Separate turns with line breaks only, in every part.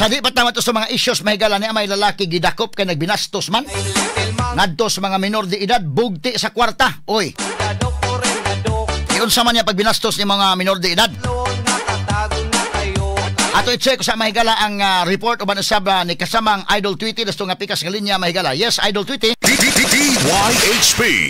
Sa di pa tama to sa mga issues, mahigala, ni may lalaki gidakop kay nagbinastos man ngadto sa mga minor de edad, bugti sa kwarta. Oy. Iunsa man niya pagbinastos ni mga minor de edad? Ato i-check sa mahigala ang report uban usab ni kasamang Idol Tweety dasto nga pikas nga linya, mahigala. Yes, Idol Tweety.
DYHP.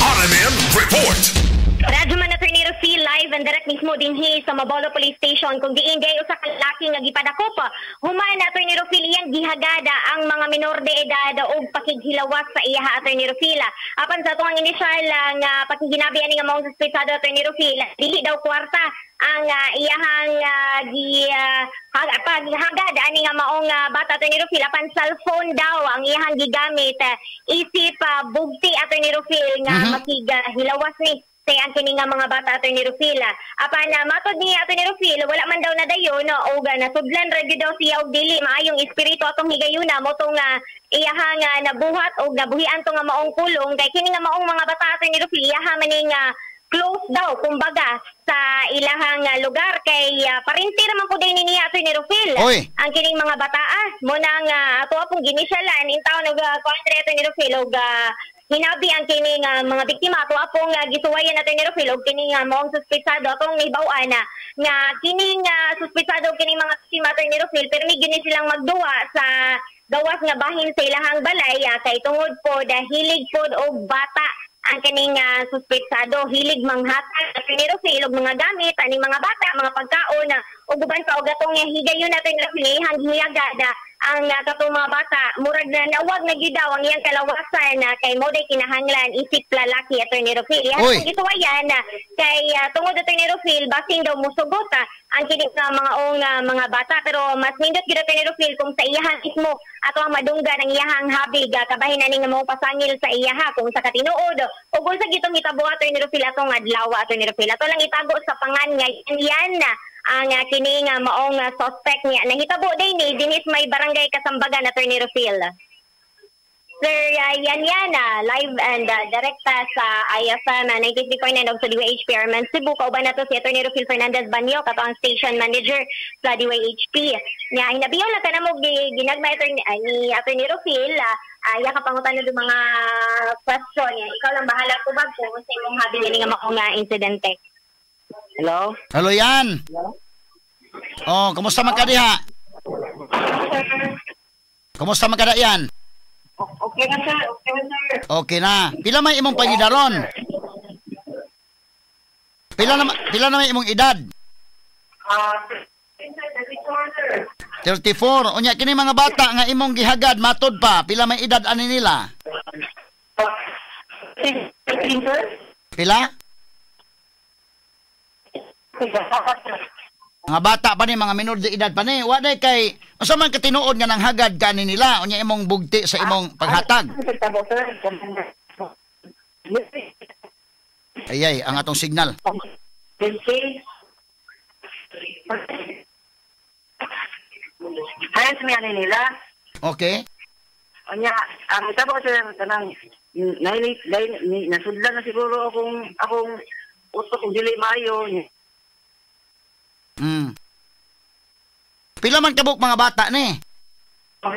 RMN Report.
Radyo man, Attorney Rufil, live and direct mismo dinhi sa Mabolo Police Station kung diin diay usa ka lalaki nga gipadakop human, Attorney Rufil, iyang gihagada ang mga minor de edad og pakighilawas sa iyaha, Attorney Rufil. Apan sa atong initial nga pakiginabi ani nga maong suspetsado, Attorney Rufil, dili daw kwarta ang iyahang gi paghagad ani nga maong bata, Attorney Rufil, apan cellphone daw ang iyahang gigamit isip bugti, Attorney Rufil, nga makighilawas ni say ang kini nga mga bata, Attorney Rufil. Apan matod ni Attorney Rufil, wala man daw nadayon og nasudlan ra gyud daw siya og dili maayong espiritu atong higayuna mo tong iyahang nabuhat og nabuhian to nga maong pulong, kay kini nga maong mga bata, Attorney Rufil, iyaha maning close daw kumbaga sa ilahang lugar kay parinti raman po din niya, Attorney Rufil.
Oy.
Ang kining mga bataa mo nang ato pong ginisyalan in taon og kuan, Attorney Rufil, og hinabi ang kining mga biktima ato apong gisuwayan, Attorney Rufil, og kining maong suspetsado. Atong nahibaw-an na nga kining suspetsado og kining mga biktima, Attorney Rufil, pero may gini silang magduwa sa gawas nga bahin sa ilahang balay kay tungod po hilig pod og bata ang kining suspetsado, hilig manghatag, Attorney Rufil, og mga gamit aning mga bata, mga pagkaon ug uban pa. Og atong higayon, Attorney Rufil, iyang gihagad ang katong mga bata, murag na nawag na gyud daw ang iyang kalawasan na kay mo day kinahanglan isip lalaki, Attorney Rufil. Iyang gisuwayan kay tungod, Attorney Rufil, basin daw musugot ang kini nga mga ong mga bata, pero mas nindot gyud, Attorney Rufil, kung sa iyahan mismo ato ang madunggan ang iyahang habig kabahin ani nga mo pasangil sa iyaha kung sa katinuod ug unsa gitong hitabo, Attorney Rufil, atong adlaw. Attorney Rufil, ato lang itago sa pangan nga yan na ang kini nga maong suspect niya. Nahitabo din ni dinis may barangay Kasambagan, Attorney Rufil. Sir yan yan live and direkta sa IFM 93.9 og sa DYHP RMN Cebu. Kauban nato si Attorney Rufil Fernandez Banyo, kato ang station manager sa DYHP. Nya hinabiyon lang kanamo ginagmay attorney ni Attorney Rufil, ya ka pangutan ng mga question niya. Ikaw lang bahala tubag kung unsa imong habi ini nga maong insidente.
Hello?
Hello yan.
Hello?
Oh, kumusta man ka diha? Kumusta man ka da yan?
Okay na, sir. Okay na, sir.
Okay na. Pila may imong pangidaron? Pila na may imong edad?
34, sir.
34. Unya kini mga bata nga imong gihagad matod pa, pila may edad ani nila?
13, sir.
Pila? Mga bata pa ni, mga minor de edad pa ni. Wa day kay unsa man katinuod nga nanghagad kani nila unya imong bugti sa imong paghatag? Ay ay, ang atong signal.
Ayan sa mga nila.
Okay.
Unya, ang tabo sir, kanang nasudlan na siguro akong utok kung dili maayo.
Pila man kabuk mga bata ni?
Pero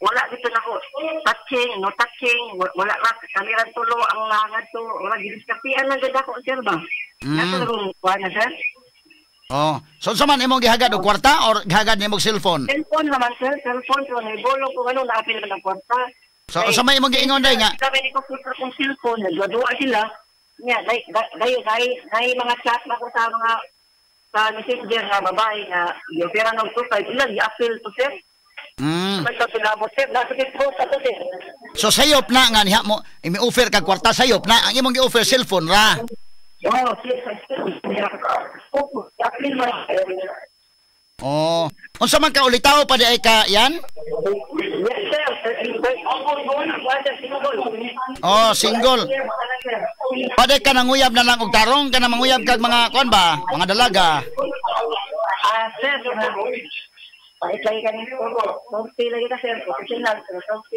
wala dito nako touching, no touching, wala ra kamiran tulo ang ngadto, wala gidiskapian lang gud ako, sir ba. Nato rong kuan na, sir.
Oh, so unsa man imong gihagad og kwarta or gihagad nimo og cellphone?
Cellphone naman, sir, cellphone so nahibolo ko ano naapil man ang kwarta.
So unsa may imong giingon day nga?
Sabi ko kung cellphone nagduwa sila. Nya, dai mga chat na ko sa mga sa messenger nga babae nga giopera ng 25 ilang gi-appeal to, sir.
So sayop na nga niha mo imi-offer kag kwarta, sayop na ang imong gi-offer cellphone ra. Oh, unsa man ka ulitaw pa di ay ka yan? Oh, single. Pwede ka nanguyab na lang og tarong ka na manguyab kag mga kuan ba, mga dalaga.
Sir, paitlay ka nito. Sorti lagi ka, sir. Professional, pero sorti.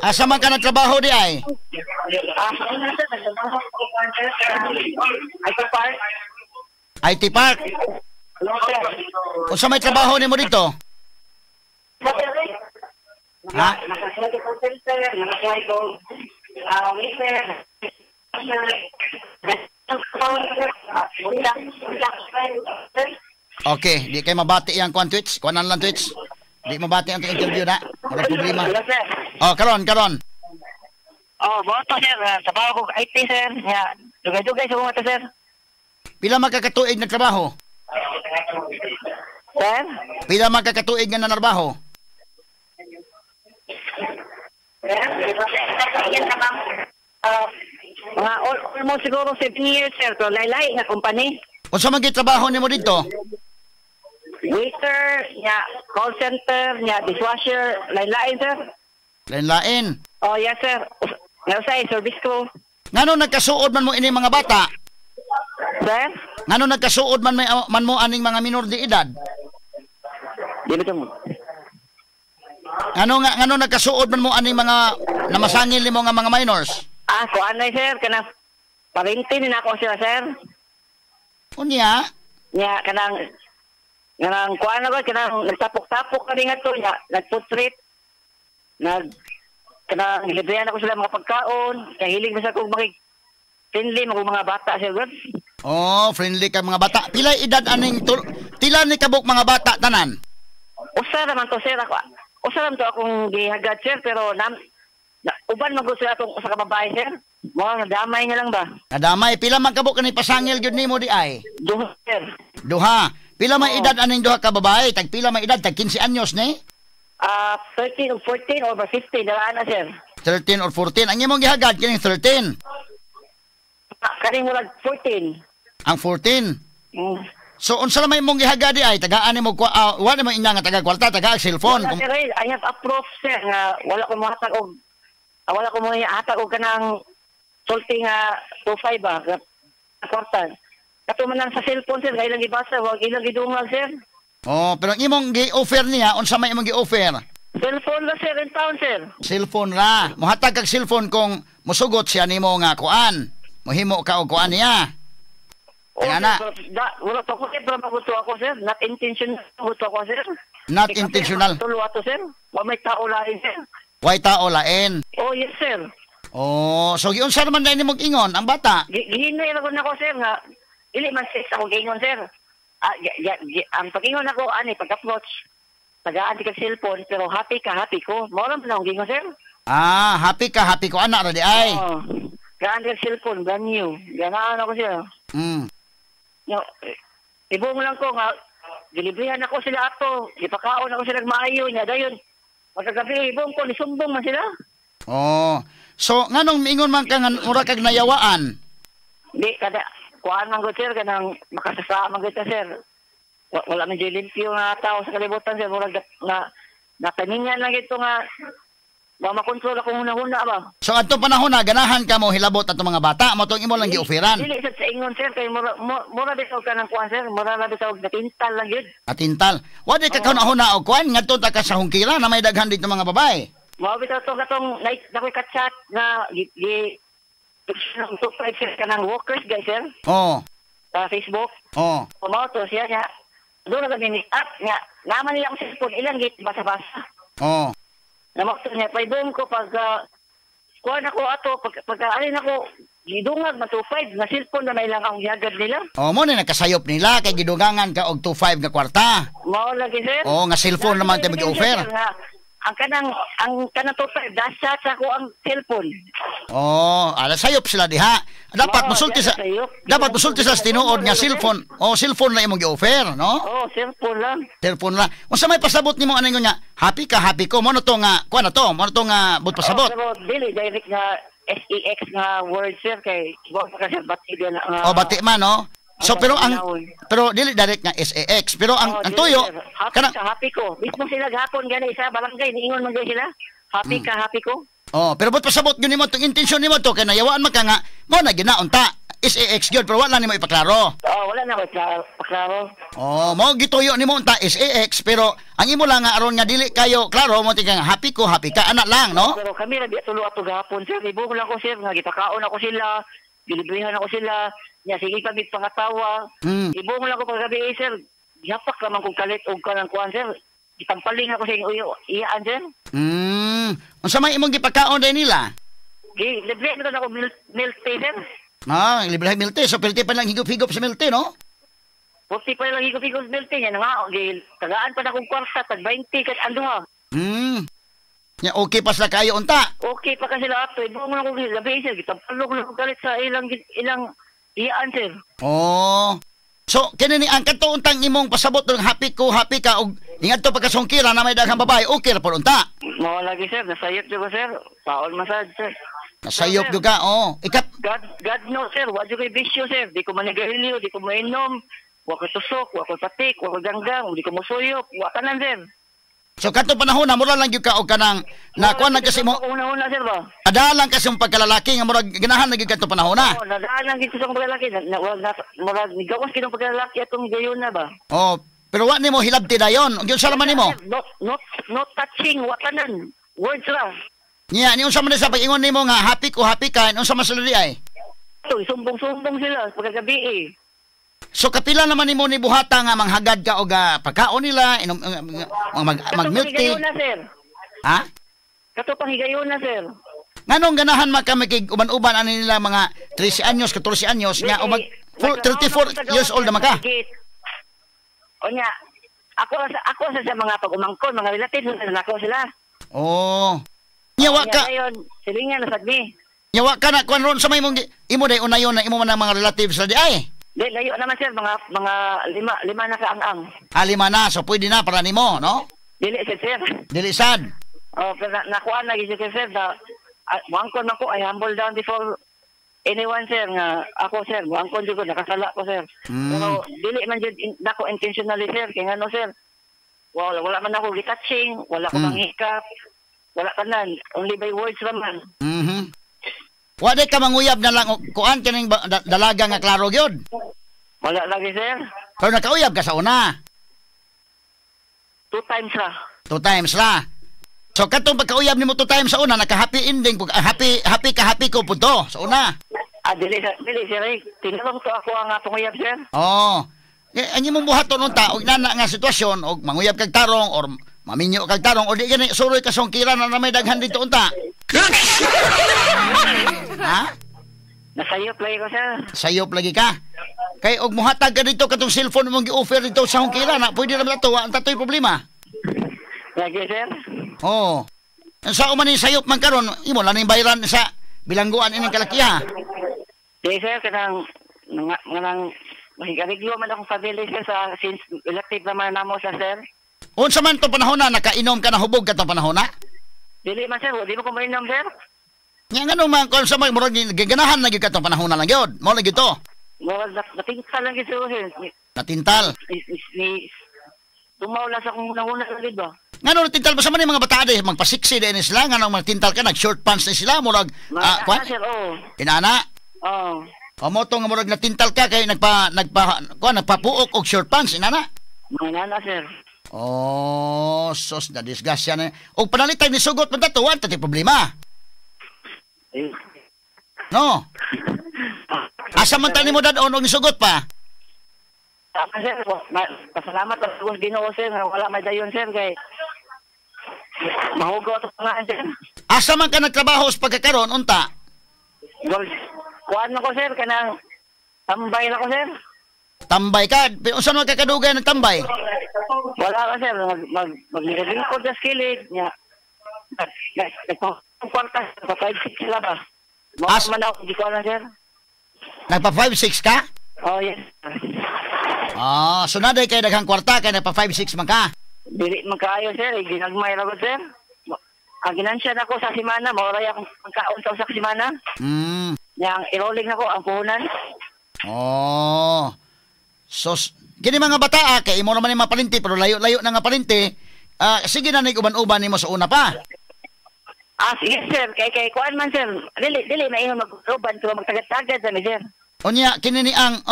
Asa man ka nagtrabaho di ay?
Sir, nagtrabaho ko sir, sa IT Park.
IT Park.
Hello, sir.
Unsa may trabaho nimo dito? Ha?
Nakasulay ko center, nakasulay ko waiter.
Okay, di kay mabati yang kuan Twitch, kuanan lang Twitch. Di mabati ang interview na. Wala problema.
Hello, sir.
Oh, karon.
Oh, boto sir, trabaho ko IT sir. Ya, dugay-dugay sa mga sir.
Pila magkakatuig na trabaho?
Sir?
Pila magkakatuig nga nanarbaho?
Mga almost siguro 7 years sir, pero laylay nga company.
Unsa man trabaho nimo dito?
Waiter, nya, call center, nya, dishwasher, lain-lain sir.
Lain-lain.
Oh, yes sir. Nga usay service crew.
Ngano nagkasuod man mo ini mga bata?
Sir?
Ngano nagkasuod man man mo aning mga minor de edad?
Dili mo.
Ngano nagkasuod man mo aning mga namasangil nimo nga mga minors?
Ah, kuan na sir, kanang parente ni nako sila sir.
Unya?
Nya kanang kuan na ba kanang nagtapok-tapok kami ngadto nya, nagputrit. Nag kanang librehan ako sila mga pagkaon, kay hilig man sa kog makig friendly mga bata sir.
Oh, friendly ka mga bata. Pila edad aning tila ni kabuk mga bata tanan?
Usa ra man to sir ako. Usa ra man to akong gihagad sir, pero uban man gud sila atong usa ka babae sir. Mo nadamay na lang ba?
Nadamay. Pila man kabuk kani pasangil gyud nimo di ay?
Duha sir.
Duha. Pila man edad aning duha ka babae? Tag pila man edad? Tag 15 anyos ni?
13 or 14 or 15 dala na sir.
13 or 14. Ang imong gihagad kining 13.
Kaning murag 14.
Ang 14. So unsa na may imong gihagad di ay tagaan nimo wa nimo inya nga taga kwarta, taga cellphone.
Wala, sir, I have a proof sir nga wala ko mohatag og wala ko mohatag og kanang sulti nga 25 ba kwarta. Kato man lang sa cellphone sir, ilang gibasa, wag ilang gidungag sir.
Oh, pero ang imong gi-offer niya, unsa may imong gi-offer?
Cellphone ra sir, in town sir.
Cellphone ra. Mohatag kag cellphone kung mosugot siya nimo nga kuan. Mohimo ka og kuan niya.
Oh,
Ayan na.
Wala pa ko sir, pero magusto ako sir. Not intentional gusto ako sir.
Not intentional.
Tulo ato sir. Wa may tao lain sir.
Way tao lain.
Oh, yes sir.
Oh, so giunsa naman dai nimo ingon ang bata?
Gihinay ra ko sir nga dili man sex ako giingon sir. Ang pag-ingon ako ani pag-approach tagaan di kag cellphone pero happy ka happy ko. Mao ra man akong giingon sir.
Ah, happy ka happy ko ana ra di ay.
Oh. Gaan di kag cellphone brand new. Ganaan ako sir. No, ibong lang ko nga gilibrihan ako sila ato, gipakaon ako sila maayo nya dayon. Magkagabi ibong ko nisumbong man sila.
Oh. So nganong miingon man ka nga mura kag nayawaan?
Di kada kuan man gud sir kanang makasasa man gud sir. Wala man jud limpyo nga tao sa kalibutan sir, murag na nataningan lang ito nga wa makontrol akong hunahuna ba.
So adto panahon na ganahan ka mo hilabot atong mga bata, mo tong imo lang gioferan.
Dili sad sa ingon sir kay mura bitaw ka ng kuan sir, mura ra bitaw natintal lang gyud.
Atintal. Wa di ka kahuna-huna og kuan ngadto ta ka sa hungkira na may daghan dito mga babae.
Mao bitaw to katong nakoy ka-chat nga gi 25 sir kanang workers guys sir.
Oh.
Sa Facebook.
Oh.
Mao to siya nga doon na kami up nga naman nila akong cellphone ilang git basa-basa.
Oh.
Namok niya paibong ko pag kuan ako ato pag alin ako gidungag na 25 na cellphone na may lang akong gihagad nila.
Oh, mo ni nakasayop nila kay gidungangan ka og 25 nga kwarta.
Mao lagi sir.
Oh, nga cellphone naman tay mag-offer.
Ang kanang 25 dasa sa ako ang cellphone.
Oh, ala sayop sila diha. Dapat mosulti sa dapat mosulti sa tinuod nga cellphone. Oh, cellphone na imong gi-offer, no?
Oh, cellphone lang.
Cellphone lang. Unsa may pasabot nimo aning nga happy ka happy ko mo na to nga kuan na to, mo na to nga but pasabot.
Oh, dili direct nga SEX nga word sir kay wa ka sir bati na.
Oh, bati man no. So pero ang pero dili direct nga SAX pero ang ang tuyo
happy ka happy ko. Mismo sila gahapon gani sa barangay niingon man gyud sila. Happy ka happy ko.
Oh, pero but pasabot gyud nimo tong intensyon nimo to kay nayawaan man ka nga Mo na ginaunta. SAX gyud pero wala nimo ipaklaro.
Oh, wala na ko paklaro.
Oh, mo gituyo nimo unta SAX pero ang imo lang nga aron nga dili kayo klaro mo tika nga happy ko, happy ka ana lang, no?
Pero kami ra biya tulo ato gahapon, sir. Ibog lang ko, sir, nga gipakaon ako sila, gilibrihan ako sila. Nya sige pa mig pangatawa. Ibog lang ko paggabi, eh, sir. Gihapak raman kong kalit og kanang kuan, sir. Gitampaling ako sa inyo iyaan, sir.
Unsa may imong gipakaon din nila?
Gi libre na ako milk tea, sir.
Ah, libre milk tea. So pilti pa lang higop-higop sa milk tea, no?
40 pa lang higop-higop sa milk tea. Yan nga, tagaan pa na akong kwarta, tag 20 kat ando ha.
Ya, okay pa sila kayo unta.
Okay pa kasi sila ato. Ibong lang ko gabi, sir. Gitampalok lang ko kalit sa ilang ilang iyaan, sir.
Oh. So, kini ni ang kadto untang imong pasabot ng happy ko, happy ka og ingadto pagkasungkira na may daghang babae, okay ra pod unta.
Mao lagi, sir. Nasayop jud ko, sir. Paol masad, sir.
Nasayop jud ka, oh. Ikap
God knows, sir. Wa jud kay bisyo, sir. Di ko manigarilyo, di ko mainom. Wa ko tusok, wa ko patik, wa ko ganggang, di ko musuyop, wa tanan, sir.
So kadto panahon na mura lang gyud ka og kanang nakuan lang kasi mo.
Una-una, sir ba?
Adalang kasi mong pagkalalaki nga murag ganahan na gyud kadto panahon na.
Oh, nadaan lang gyud sa pagkalalaki. Murag nigawas gyud ang pagkalalaki atong gayon na ba.
Oh, pero wa nimo hilabti dayon. Ug unsa man nimo?
Not touching, wa tanan. Words ra.
Nya, ni unsa man sa pag-ingon nimo nga happy ko, happy ka, unsa man sila di ay?
So, sumbong-sumbong sila pagkagabi eh.
So kapila naman nimo ni buhata nga manghagad ka og pagkaon nila, inom mag milk tea.
Katong na, sir.
Ha?
Kato pang higayon na, sir.
Nganong ganahan man ka makig uban-uban ani nila mga 13 anyos, 14 anyos nga o mag 34 years old naman ka.
O nya, ako sa mga pag-umangkon, mga relatives na nako sila.
Oh. Nya wa ka.
Silingan na sad mi.
Nya wa ka na kuan ron sa may mong imo day unayon na imo man ang mga relatives sa di ay.
Di, layo naman, sir, mga lima na kaang-ang.
Ah, lima na, so pwede na para nimo, no?
Dili, sir.
Dili sad.
Oh, pero nakuha na gyud, sir, na muangkon man ko, I humble down before anyone, sir, nga ako, sir, muangkon jud ko, nakasala ko, sir. Pero dili man jud nako intentionally, sir, kay ngano, sir. Wala man ako gitouching, wala ko manghikap, wala tanan, only by words ra man.
Mhm. Wa di ka manguyab na lang kuan kining dalaga nga klaro gyud.
Wala lagi, sir.
Pero nakauyab ka sa una.
2 times ra.
2 times ra. So katong pagkauyab nimo 2 times sa una, naka-happy ending, happy happy ka happy ko pud to sa una.
Ah, dili sir. Tinulong to ako ang atong uyab, sir.
Oh. Ang imong buhaton unta og nana nga sitwasyon og manguyab kag tarong or maminyo kag tarong o di gani suroy ka sungkiran na may daghan dito unta. Ha?
Nasayop lagi ko, sir.
Sayop lagi ka. Kay og muhatag ka dito katong cellphone mong gi-offer dito sa hungkira na pwede ra ba to, ang tatoy problema.
Lagi, sir.
Oo. Sa man ni sayop man karon, imo lang ning bayran sa bilangguan ining kalakiha.
Di, sir, kanang nang mahigariglo man akong family, sir, sa since elective naman namo sa sir.
Unsa man to panahon na nakainom ka na hubog ka to panahon na?
Dili man, sir, di mo ko mainom, sir.
Nya ngano man kon sa may murag giganahan na gyud ka tong panahon na lang gyud. Mao lagi to.
Murag natintal lang gyud, sir.
Natintal.
Ni tumaw lang sa akong unang-una lang ba.
Ngano natintal ba sa man mga bata di magpasiksi din sila ngano natintal ka nag short pants ni sila murag kuan?
Sir, oh.
Inana?
Oh.
O mo to nga murag natintal ka kay nagpa kuan nagpapuok og short pants inana?
Inana, sir.
Oh, sos na disgrasya na. Og panalitag ni sugot man tato, wa ta problema. No. Asa man ta nimo dad-on og nisugot pa?
Tama, sir. Pasalamat ako sa Ginoo, sir. Wala may dayon, sir, kay mahugaw ato nga, sir.
Asa man ka nagtrabaho sa pagkakaron unta?
Well, kuan ako, sir, kanang tambay na ko, sir.
Tambay ka? Unsa man ka kadugay nagtambay?
Wala ka, sir. Maglingkod sa skillet niya. Nagpa-kwarta, nagpa-5-6 sila ba? Mao man ako, hindi ko alam, sir.
Nagpa-5-6 ka?
Oh, yes.
Ah, so naday kay daghang kwarta kay nagpa-5-6 man ka?
Dili man kaayo, sir. Ginagmay ra ko, sir. Ang ginansya na ko sa simana, maoray akong pagkaon sa usa ka simana. Nya ang i-rolling nako ang puhunan.
Oh. So kini mga bata kay imo naman ni mapalinti pero layo-layo na nga palinti. Sige na nig uban-uban nimo sa una pa.
Ah, sige sir, kay kuan man sir. Dili maingon mag-uban pero magtagad-tagad sa mi sir.
Unya kini ni ang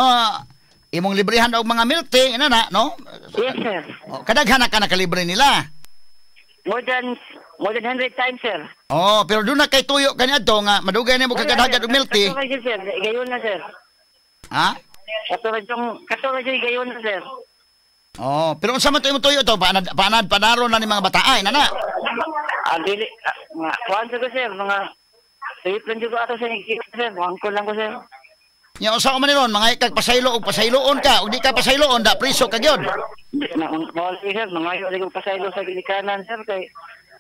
imong librehan og mga milk tea inana, no?
Yes sir.
Oh, kadaghan na ka nakalibre nila.
More than 100 times sir.
Oh, pero doon na kay tuyo kaniadto nga madugay nimo kagadhagad og milk tea.
Kato sir, gayon na sir.
Ha?
Kato ra gayon na sir.
Oh, pero unsa man to imong tuyo to? Paanad panaro na ni mga bataa inana.
Dili mga kuan ko sir, mga tuyot lang ko ato sa sir, angkol lang ko sir.
Nya unsa man ron, mga ikag pasaylo og pasayloon ka, og di ka pasayloon da priso ka gyud.
Mao sir, mga ayo og pasaylo sa ginikanan sir kay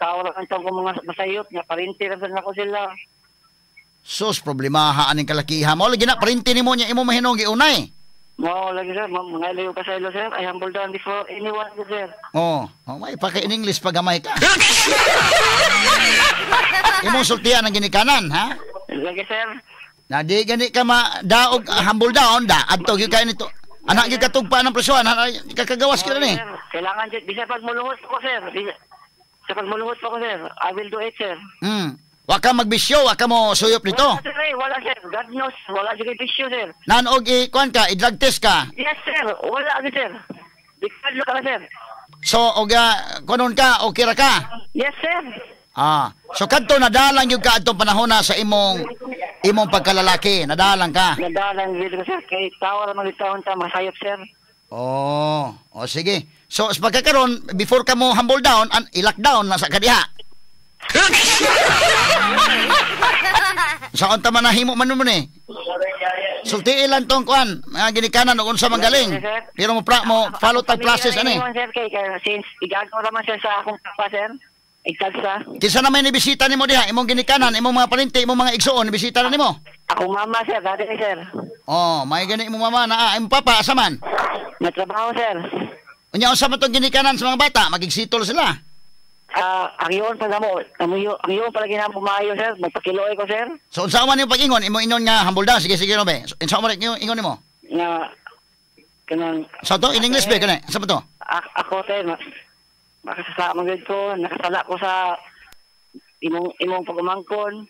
tawo ra ang tong mga masayop nya parinti ra sad nako sila.
Sus, problemaha aning kalakiha mo lagi na parinti nimo nya imo mahinong giunay.
Mao lagi sir, mga ayo pasaylo sir, I humble down before anyone sir.
Oh, may paka in English pa gamay ka. Imong sultian ang ginikanan, ha?
Lagi sir.
Na di gani ka ma daog humble down da adto gyud kay nito. Anak gyud katugpa ng presohan, kakagawas gyud ni.
Kailangan jud bisa pag muluhot ko sir. Bisa pag muluhot ko sir. I will do it sir.
Wa ka magbisyo, wa ka mo suyop nito.
Wala sir, wala sir. God knows, wala jud kay bisyo sir.
Nanog i kuan ka, i-drug test ka.
Yes sir, wala gyud sir. Dikad ka sir.
So og kunon ka, okay ra ka?
Yes sir.
Ah, so kadto nadalang gyud ka adtong panahon na sa imong pagkalalaki, nadalang ka.
Nadalang gyud ko sir, kay tawo ra man taon ta masayop sir.
Oh, o sige. So sa pagkakaron before ka mo humble down, i-lockdown na sa kadiha. Sa unta man nahimo man mo ni. Sulti ilan tong kuan, mga ginikanan og unsa man galing. Pero mo pra mo follow tag process ani.
Sir kay since igagaw ra man sir sa akong papa sir. Igtagsa.
Kinsa na may nibisita nimo diha, imong ginikanan, imong mga parinti, imong mga igsuon, nibisita na nimo?
Akong mama sir, dati sir.
Oh, may gani imong mama na, imong papa asa man?
Natrabaho sir.
Unya unsa man tong ginikanan sa mga bata, magigsitol sila.
Ang iyon pa namo, ang iyon palagi namo maayo sir, magpakiloy ko sir.
So unsa man imong pag-ingon, imong inon nga humble down, sige sige no be. Unsa man ingon nimo?
Nga kanang
sa to in English be kani, sa to?
Ako sir, makasasama gyud ko, nakasala ko sa imong pagumangkon.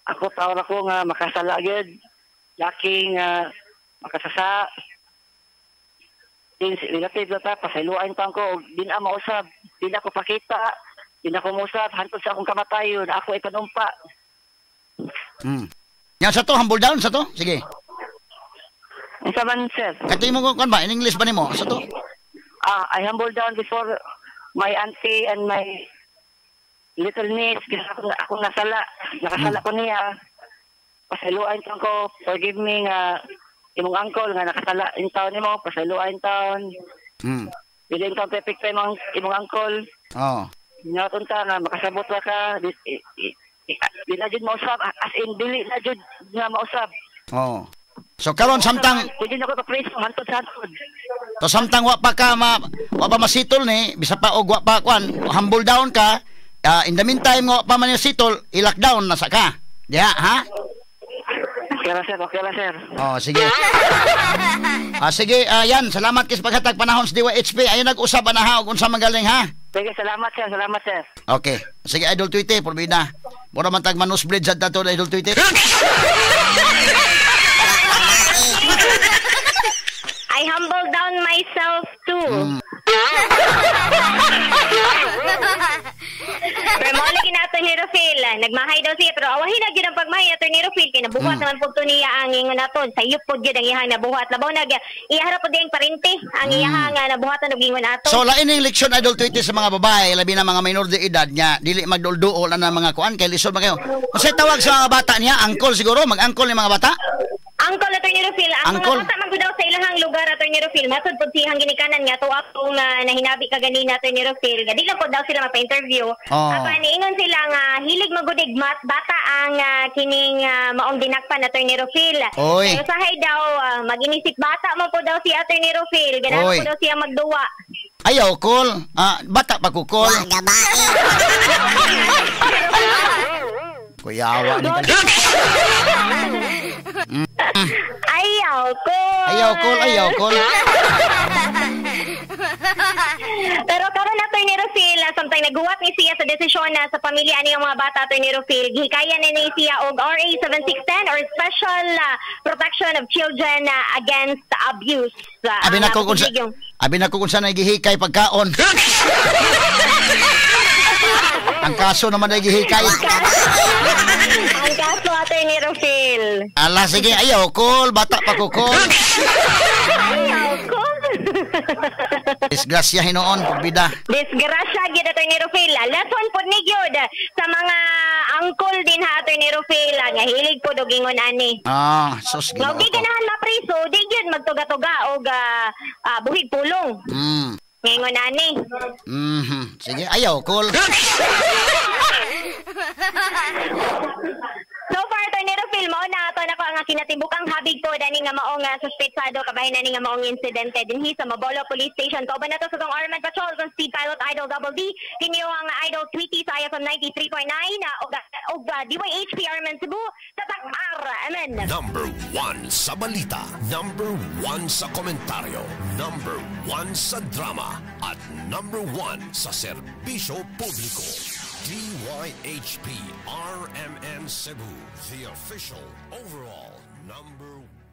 Ako tawag ako nga makasala gyud. Laki nga makasasa. Since relative na ta, pasayloan pa ko, di na mausab, di na ko pakita, di na ko mausab, hantod sa akong kamatayon, ako ay panumpa.
Yan sa to, humble down sa to? Sige.
Unsa man sir?
Kato mo kuan ba? In English ba nimo? Sa to?
I humble down before my auntie and my little niece. Ako nasala. Nakasala ko niya. Pasayloan ko. Forgive me nga imong uncle nga nakasala in town nimo. Pasayloan taon. Dili in town perfect pa imong uncle.
Oh.
Nyaton ta nga makasabot ra ka. Di na jud mausab. As in dili na jud nga mausab.
Oh. So karon samtang
pwede na ko pa-preso hantod sa hantod.
So samtang wa pa ka wa pa masitol ni bisa pa og wa pa kwan, humble down ka, in the meantime wa pa man sitol, i-lockdown na sa ka. Diha, ha?
Okay ra sir, okay ra sir.
Oh, sige. Sige, yan, salamat kay sa paghatag panahon sa DYHP. Ayon nag-usab ana ha og unsa man galing ha.
Sige, salamat sir, salamat sir.
Okay. Sige, Idol Tweety, porbida. Mura man tag manusblade sad tato Idol Tweety.
I humble down myself too. Pero mo lagi na Atty. Rufil, nagmahay daw siya pero awahin na gyud ang pagmahay Atty. Rufil kay nabuhat naman pud to niya ang ingon naton. Sayop pud gyud ang iyang nabuhat. Labaw na iyaha pud ang parente ang iyang nga nabuhatan og ingon ato.
So lain ning leksyon Idol Tweety sa mga babae labi na mga minor de edad nga dili magdulduol na mga kuan kay lisod man kayo. Unsay tawag sa mga bata niya? Angkol siguro, mag-angkol ni mga bata?
Angkol Atty. Rufil, ang
Angkol.
Mga bata man daw sa ilahang lugar Atty. Rufil, matud pud siyang ginikanan nga tuwa pong nahinabi ka ganina Atty. Rufil, nga di lang pud daw sila mapa-interview.
Oh.
Apan niingon sila nga hilig magudig mat bata ang kining maong dinakpan Atty. Rufil.
Oy.
Pero usahay daw mag-inisip bata man pud daw si Atty. Rufil, ganahan pud daw siya magduwa.
Ayaw kol, bata pa kukol. Kuyawa ni ka.
Ayaw ko.
Ayaw kol, ayaw kol.
Pero karon na Attorney Rufil, samtang naghuwat ni siya sa desisyon na sa pamilya ani ang mga bata, Attorney Rufil, gihikayan ni siya og RA 7610 or Special Protection of Children Against Abuse.
Abi
Ang,
na ko kung sa, abi na ko kung saan ay gihikay pagkaon. Ang kaso naman ay gihikay.
Ang kaso, Attorney Rufil.
Ala, sige, ayaw, cool. Bata pa ko, cool.
Ayaw ko.
Disgrasya hinuon, pagbida.
Disgrasya gyud, Attorney Rufil. Lesson pud ni gyud sa mga angkol din ha, Attorney Rufil, nga hilig pud og ingon ani.
Ah, sus,
Nga
Ginoo
di
ko.
ganahan mapriso, di gyud magtuga-tuga og buhig pulong. Ngingon ani.
Sige, ayaw, cool.
So far, Attorney Rufil, mao na ato na ko ang kinatibukang habig po dani nga maong suspetsado kabahin ani nga maong insidente dinhi sa Mabolo Police Station. Kauban nato sa tong Armed Patrol kung Speed Pilot Idol Double D, kini ang Idol Tweety sa IFM 93.9 og DYHP Armen Cebu Tatak R. Amen.
Number 1 sa balita, number 1 sa komentaryo, number 1 sa drama, at number 1 sa serbisyo publiko. DYHP RMN Cebu, the official overall number 1.